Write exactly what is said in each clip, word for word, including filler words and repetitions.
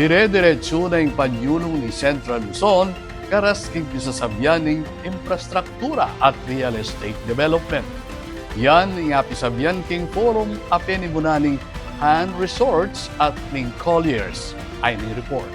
Dire-diretsu na ing panyulung ning Central Luzon karas king pisasabian ning infrastruktura at real estate development. Yan ing apisabian king forum a penimunan ning Han Resorts at ning Colliers. Ay ning report.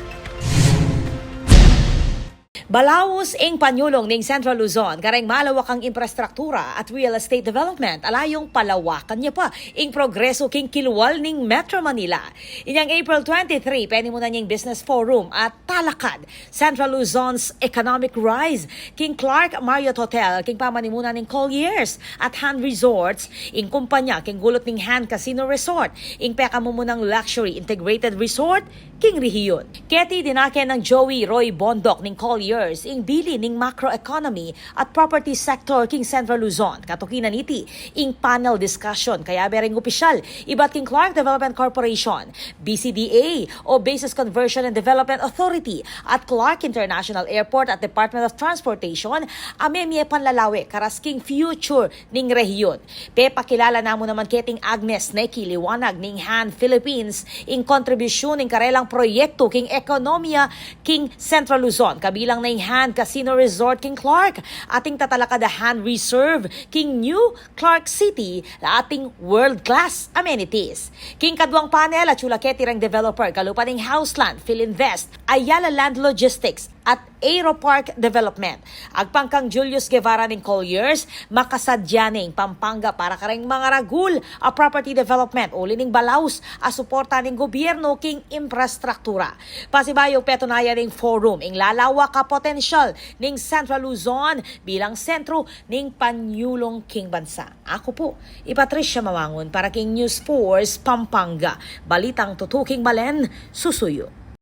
Balaus ing panyulung ning Central Luzon kareng malawakang infrastruktura at real estate development, ala yung palawakan ne pa ing progresu king kilwal ning Metro Manila. Inyang April twenty-three, penimunan ne ing Business Forum at Talakad, Central Luzon's Economic Rise, king Clark Marriott Hotel, king pamanimunan ning Colliers at Han Resorts, ing kumpanya king gulut ning Han Casino Resort, ing pekamumunang luxury integrated resort king rehiyun. Keti dinake nang Joey Roy Bondoc ning Colliers ing bili ning macroeconomy at property sector king Central Luzon. Katuki na niti ing panel discussion kayabe ring opisyal ibat king Clark Development Corporation, B C D A o Bases Conversion and Development Authority at Clark International Airport at Department of Transportation a memie panlalawe karas king future ning rehiyun. Pepakilala namu naman keting Agnes Necky Liwanag ning Han Philippines ing kontribusyun ning karelang proyektu king ekonomiya king Central Luzon, kabilang na ing Han Casino Resort king Clark, ating tatalakad a Han Reserve king New Clark City, ating world-class amenities. King kaduang panel, atsu la keti reng developer kalupa ning Houseland, Filinvest, Ayala Land Logistics, at Aeropark Development. Agpang kang Julius Guevara ning Colliers, makasadya ne ing Pampanga para kareng mangaragul a property development uli ning balaus a suporta ning gobyernu king infrastruktura. Pasibayu, petunayan ning forum ing lalawak a potensyal ning Central Luzon bilang sentru ning panyulung king bansa. Aku pu i Patricia Mawangun para king News Force Pampanga. Balitang tutuking balen, susuyu.